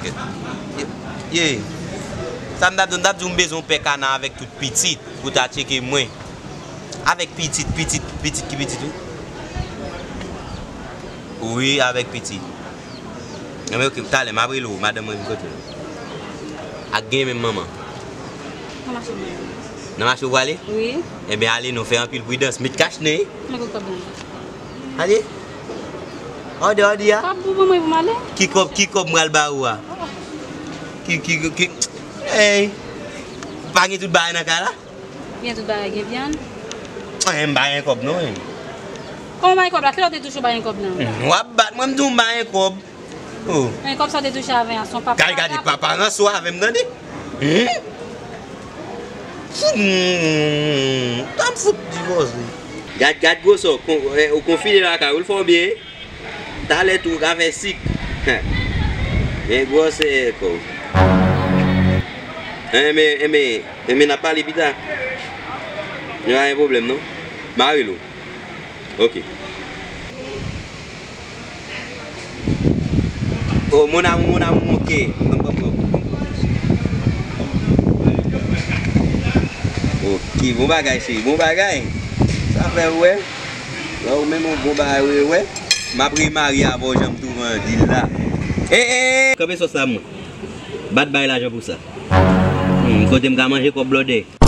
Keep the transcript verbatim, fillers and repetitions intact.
Ye, ye. Sa m t ap di w, m t ap di w m bezwen yon pè kana avèk tout pitit pou ta tcheke mwen. Avèk pitit, pitit, pitit ki pitit ou? Wi, avèk pitit. Enben, oke, talè, m ap rele w, madanm mwen vin kote w. Ak gen menm manman. Nan mache m prale. Nan mache w prale? Wi. Enben, ale non, fè anpil pridans. Met kach nen. Mwen gen kòb nan. Ale. Òdi, òdi a. Kòb pou mwen, pou m ale. Ki kòb, ki kòb m pral ba ou a? Ki, ki, ki, ki, hey. Pa gen tout bagay nan kay la? Gen tout bagay, gen vyann. Anyen, m pa gen kòb non, men. Kòman w pa gen kòb la? Kilè w te touche w pa gen kòb nan? W ap bat mwen, m di w m pa gen kòb. Oh. Men kòb sa w te touche avè a, se yon papa. Kay gade papa ransou avè m, tande? Hmm? Fout, hmm, ta m fout divòse. Gad, gad gwosè w, kon, eh, ou konfine lakay ou, l fè w byen. Talè tou, ou ka fè sik. Men gwosè kòb. Enben, enben, enben, n ap pale pita. Gen pa gen pwoblèm, non? M a rele w. Ok. Oh, mon amour, mon amour, mon cœur. Ok, bon bagay, cheri, bon bagay. Sa fè, wè. Lè ou menm, yon bon bagay, wè, wè. M ap remarye avè w, jan m twouve an dil la. Eh, eh, eh. Kanpe sòs la, mwen. Bat bay lajan pou sa. Hmm, kote m ka manje kòb blòdè.